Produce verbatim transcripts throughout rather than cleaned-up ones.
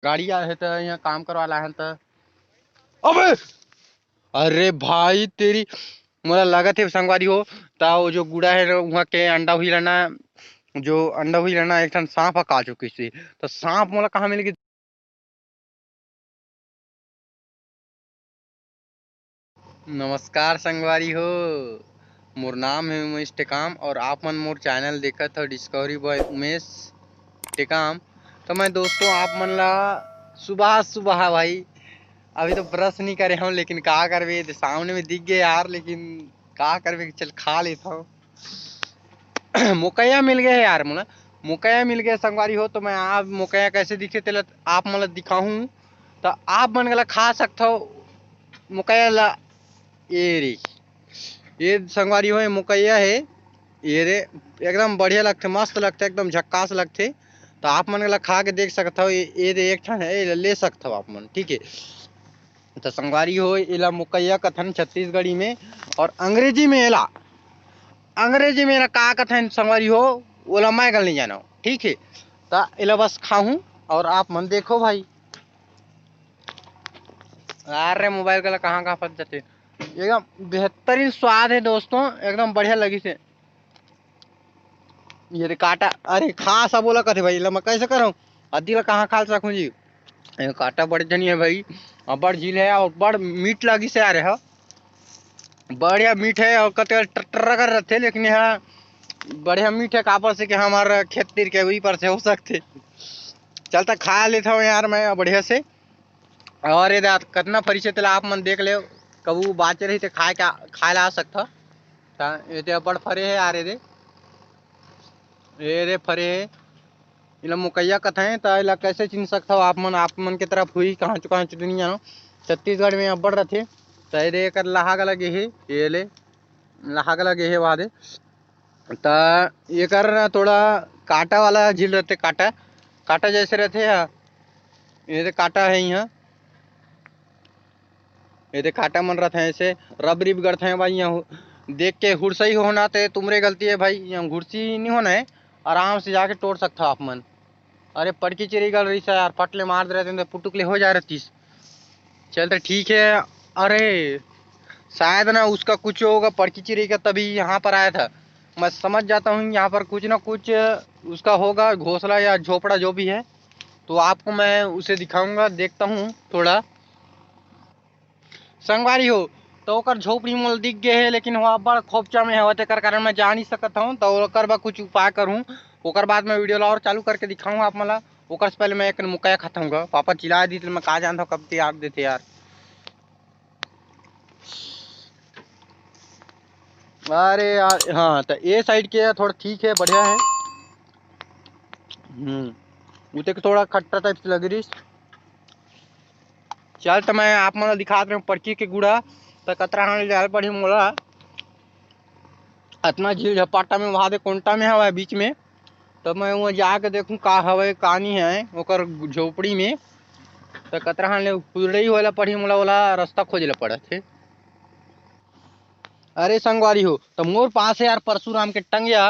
गाड़ी आए हे त यहाँ काम करवा ला हन त। अबे! अरे भाई तेरी, मोला लगत हे संगवारी हो, त वो जो गुड़ा हे ना, उहाँ के अंडा हुई रहना, जो अंडा हुई रहना, एक ठन सांप ह खा चुकिस हे। त सांप मोला कहाँ मिल गे? नमस्कार संगवारी हो, मोर नाम हे उमेश टेकाम और आप मन मोर चैनल देखत हो डिस्कवरी बॉय उमेश टेकाम। तो मैं दोस्तों आप मन ला सुबह सुबह भाई, अभी तो ब्रश नहीं करे हूँ, लेकिन का करबे, ये सामने में दिख गए यार, लेकिन का करबे, चल खा लेता हूँ। मोकैया मिल गए हे यार मोला, मोकैया मिल गए संगवारी हो। तो मैं आप मोकैया कैसे दिखे तेला आप मन ला दिखाहूँ, तो आप मन ला खा सकथव मोकैया ला। ये रे, ये संगवारी हो, ये मोकैया हे, ये रे, एकदम बढ़िया लगथे, मस्त लगथे, एकदम झक्कास लगथे। तो आप मन ला खा के देख सकथव, ये, ये रे एक ठन हे, ये ले सकथव आप मन, ठीक है। तो संगवारी हो, एला मोकैया कथन छत्तीसगढ़ी में, और अंग्रेजी में एला, अंग्रेजी में एला का कथन संगवारी हो, ओला मैं घलो नहीं जानव, ठीक है। त एला बस खाहूँ और आप मन देखो भाई। अरे मोबाइल का कहाँ कहाँ फंस जाते, एकदम बेहतरीन स्वाद है दोस्तों, एकदम बढ़िया लगिस हे। ये रे काटा, अरे खा सब ओला कथे भाई, एला मैं कैसे करहूँ, अद्धी ला कहाँ खा सकूँ जी। ये काटा बड़ जनी है भाई, अब्बड़ झील है और बड़ मीठ लगिस हे यार, हा बढ़िया मीठ है और कते टर्रा कर रथे, लेकिन यहाँ बढ़िया मीठ है, काबर से कि हमार खेत तीर के वही पर से हो सकथे। चल त खा लेता हूँ यार मैं बढ़िया से। और ये देख, कतना फरिस हे तेला आप मन देख ले, कभू बाचे रही ते खाए का, खाए ला आ सकथा। त ये दे अब्बड़ फरे हे यार, ये दे, ये दे फरे हे। एला मोकैया कथें, त एला कैसे चिन्ह सकथव आप मन? आप मन के तरफ हुई, कहाँ चो, कहाँ चो तो नहीं जानो, छत्तीसगढ़ में अब्बड़ रथे। त ये दे एकर लहा गला गे हे, ये ले, लहा गला गे हे, वहा दे। त एकर ना थोड़ा कांटा वाला झील रथे, कांटा, कांटा जैसे रथे, हा, ये दे कांटा है यहाँ, ये दे कांटा मन रथे, ऐसे रब रिब गड़थे भाई। यहाँ हु-, देख के हुरसई होना ते तुमरे गलती है भाई, यहाँ हुरसी नहीं होना है, आराम से जाके तोड़ सकथव आप मन। अरे पड़की चिरई गल रहिस हे यार, फट ले मार दे रहे थे, पुटुक ले हो जा रहतीस। चल तो ठीक है। अरे शायद ना उसका कुछ होगा, पड़की चिरई का, तभी यहाँ पर आया था। मैं समझ जाता हूँ यहाँ पर कुछ ना कुछ उसका होगा, घोंसला या झोपड़ा जो भी है, तो आपको मैं उसे दिखाऊंगा, देखता हूँ थोड़ा। संगवारी हो, तो ओकर झोपड़ी मोला दिख गे हे, लेकिन वो अब्बड़ खोपचा में हवय, तेकर कारण मैं जा नहीं सकत हूँ। तो ओकर बर कुछ उपाय करूँ, ओकर बाद मैं वीडियो ला और चालू करके दिखाऊँ आप मन ला। ओकर से पहले मैं एक मोकैया खाता हूँ गा। पापा चिल्ला दी, तो मैं का जानता हूँ कब तैयार देते यार। अरे यार, हाँ, तो ये साइड के थोड़ा ठीक है, बढ़िया है। हम्म, उते के थोड़ा खट्टा टाइप से लग रही। चल, त मैं आप मन ल दिखात रहेंव पड़की के गुड़ा। त कतरा हान ले जाए ल पड़ही मोला। अतना झील झपाटा में वहा दे कोंटा में हवय बीच में, त मैं उहाँ जाके देखहूँ का हवय का नी हवय ओकर झोपड़ी में। त कतरा हान ले हुदड़ई होए ल पड़ही मोला, ओला रस्ता खोजे ल पड़त हे। अरे संगवारी हो, त मोर पास हे यार परशुराम के टंगिया।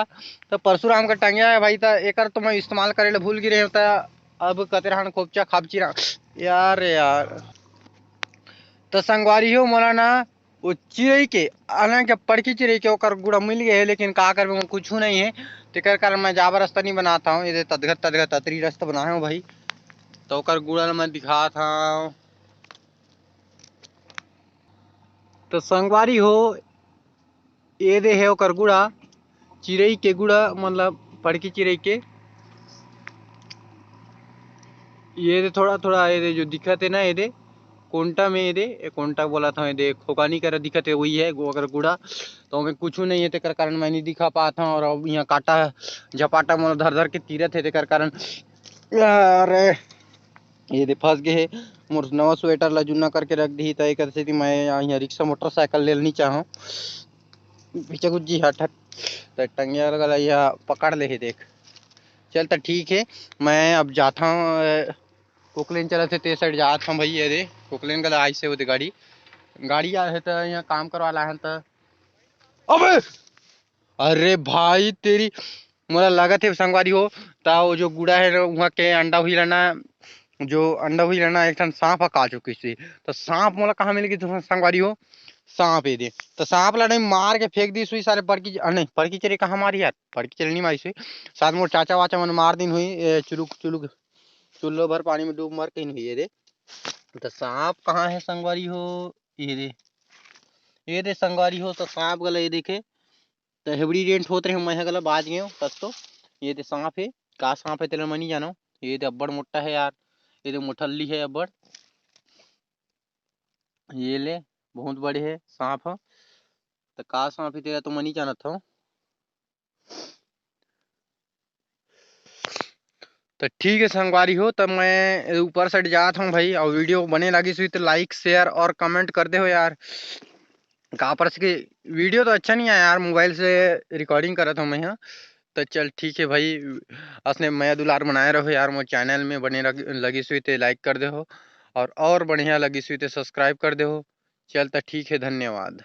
त परशुराम के टंगिया हे भाई, त एकर तो मैं इस्तेमाल करे ल भूल गे रहेंव। त अब कतरा हान खोपचा खापची रहा यार, यार। त संगवारी हो, मोला ना वो चिरई के, हालांकि पड़की चिरई के ओकर गुड़ा मिल गए हे, लेकिन का करबे, वो कुछ नहीं है। तेकर कारण मैं जाबर रस्ता नहीं बनाता हूँ, ये तदगत तदगत अतरी रस्ता बनाए हूँ भाई। त ओकर गुड़ा ल मैं दिखात हूँ। त संगवारी हो, ये दे हे ओकर गुड़ा, चिरई के गुड़ा, मतलब पड़की चिरई के। ये दे थोड़ा थोड़ा, ये दे जो दिखत हे ना, ये दे कोंटा में, ये दे, ये कोंटा बोलत हंव, ये दे खोकानी करा दिखत हे, वही हे ओकर गुड़ा। त ओमे कुछु नहीं हे, तेकर कारण मैं नहीं दिखा पात हंव। और अब इहाँ कांटा झपाटा मोला धर धर के तीरत हे, तेकर कारण, अरे, ये दे फंस गे हे। मोर नवा स्वेटर ला जुन्ना करके रख दिही, त एकर सेती मैं इहाँ रिक्शा मोटरसाइकिल ले ल नहीं चाहंव। पीछे कुछ जी हट हट, त टंगिया लगा ला, यह पकड़ ले हे देख। चल त ठीक हे, मैं अब जात हंव, अ, कोकलेन चलत हे, ते साइड जात हंव भैया रे। कोकलेन गला आइस हे ओदे गाड़ी, गाड़ी आ हे त यहाँ काम करवा ला हन त। अबे! अरे भाई तेरी, मोला लगत हे संगवारी हो, त वो जो गुड़ा हे ना, उहाँ के अंडा हुई रहना, जो अंडा हुई रहना, एक ठन सांप ह खा चुकिस हुई। त सांप मोला कहाँ मिल गे संगवारी हो? सांप ए दे। त सांप ला नहीं मार के फेंक दिस हुई सारे परकी, अ, नहीं, परकी चेरी कहाँ मारी यार, परकी चेरी नहीं मारिस हुई। शायद मोर चाचा वाचा मन मार दिन हुई, ए, चुलुक, चुलुक, चुल्लो भर पानी में डूब मर कहीं हुई ए दे। त सांप कहाँ है संगवारी हो? ये दे, ये दे संगवारी हो, त सांप गला ये देखे, त हेबड़ी रेंट होत रहे, मैं ह गला बाज गयो कस तो। ये दे सांप है, का सांप है तेला मैं नहीं जानो। ये दे अब्बड़ मोटा है यार, ये दे मोठल्ली है अब्बड़। ये ले, बहुत बड़े है सांप ह। त का सांप है तेला तो मैं नहीं जानत हूँ। त ठीक है संगवारी हो, त मैं ऊपर से जात हूँ भाई, और वीडियो बने लगी हुई तो लाइक, शेयर और कमेंट कर दे हो यार। कापर से कि वीडियो तो अच्छा नहीं आया यार, मोबाइल से रिकॉर्डिंग करत हूँ मैं यहाँ। त चल ठीक है भाई, असने मया दुलार बनाए रहो यार, मोर चैनल में बने लग-, लगी हुई तो लाइक कर दे हो, और, और बढ़िया लगी हुई तो सब्सक्राइब कर दे हो। चल त ठीक है, धन्यवाद।